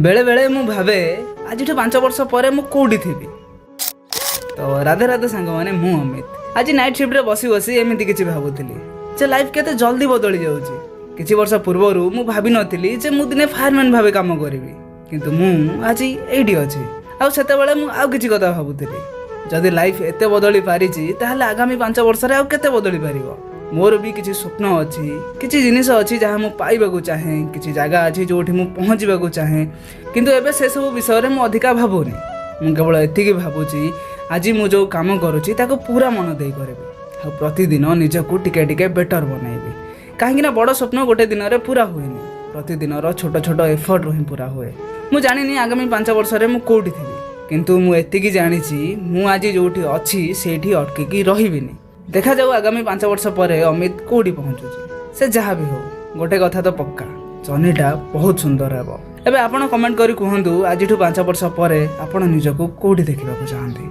ବେଳେବେଳେ ମୁଁ ଭାବେ, ଆଜିଠୁ 5 ବର୍ଷ ପରେ ମୁଁ କେଉଁଠି ଥିବି? ତ ରାଧେ ରାଧେ ସାଙ୍ଗମାନେ, ମୁଁ ଅମିତ। ଆଜି ନାଇଟ୍ ସିଫ୍ଟରେ ବସି ବସି ଏମିତି କିଛି ଭାବୁଥିଲି ଯେ ଲାଇଫ୍ କେତେ ଜଲ୍ଦି ବଦଳି ଯାଉଛି। କିଛି ବର୍ଷ ପୂର୍ବରୁ ମୁଁ ଭାବିନଥିଲି ଯେ ମୁଁ ଦିନେ ଫାୟାରମ୍ୟାନ୍ ଭାବେ କାମ କରିବି, କିନ୍ତୁ ମୁଁ ଆଜି ଏଇଠି ଅଛି। ଆଉ ସେତେବେଳେ ମୁଁ ଆଉ କିଛି କଥା ଭାବୁଥିଲି। ଯଦି ଲାଇଫ୍ ଏତେ ବଦଳି ପାରିଛି, ତାହେଲେ ଆଗାମୀ 5 ବର୍ଷରେ ଆଉ କେତେ ବଦଳି ପାରିବ? ମୋର ବି କିଛି ସ୍ୱପ୍ନ ଅଛି, କିଛି ଜିନିଷ ଅଛି ଯାହା ମୁଁ ପାଇବାକୁ ଚାହେଁ, କିଛି ଜାଗା ଅଛି ଯେଉଁଠି ମୁଁ ପହଞ୍ଚିବାକୁ ଚାହେଁ। କିନ୍ତୁ ଏବେ ସେସବୁ ବିଷୟରେ ମୁଁ ଅଧିକା ଭାବୁନି। ମୁଁ କେବଳ ଏତିକି ଭାବୁଛି, ଆଜି ମୁଁ ଯେଉଁ କାମ କରୁଛି ତାକୁ ପୁରା ମନ ଦେଇ କରିବି ଆଉ ପ୍ରତିଦିନ ନିଜକୁ ଟିକେ ଟିକେ ବେଟର୍ ବନେଇବି। କାହିଁକିନା ବଡ଼ ସ୍ୱପ୍ନ ଗୋଟେ ଦିନରେ ପୁରା ହୁଏନି, ପ୍ରତିଦିନର ଛୋଟ ଛୋଟ ଏଫର୍ଟରୁ ହିଁ ପୁରା ହୁଏ। ମୁଁ ଜାଣିନି ଆଗାମୀ 5 ବର୍ଷରେ ମୁଁ କେଉଁଠି ଥିବି, କିନ୍ତୁ ମୁଁ ଏତିକି ଜାଣିଛି, ମୁଁ ଆଜି ଯେଉଁଠି ଅଛି ସେଇଠି ଅଟକିକି ରହିବିନି। ଦେଖାଯାଉ ଆଗାମୀ 5 ବର୍ଷ ପରେ ଅମିତ କେଉଁଠି ପହଞ୍ଚୁଛି। ସେ ଯାହା ବି ହଉ, ଗୋଟେ କଥା ତ ପକ୍କା, ଜର୍ଣ୍ଣିଟା ବହୁତ ସୁନ୍ଦର ହେବ। ଏବେ ଆପଣ କମେଣ୍ଟ କରି କୁହନ୍ତୁ, ଆଜିଠୁ 5 ବର୍ଷ ପରେ ଆପଣ ନିଜକୁ କେଉଁଠି ଦେଖିବାକୁ ଚାହାନ୍ତି?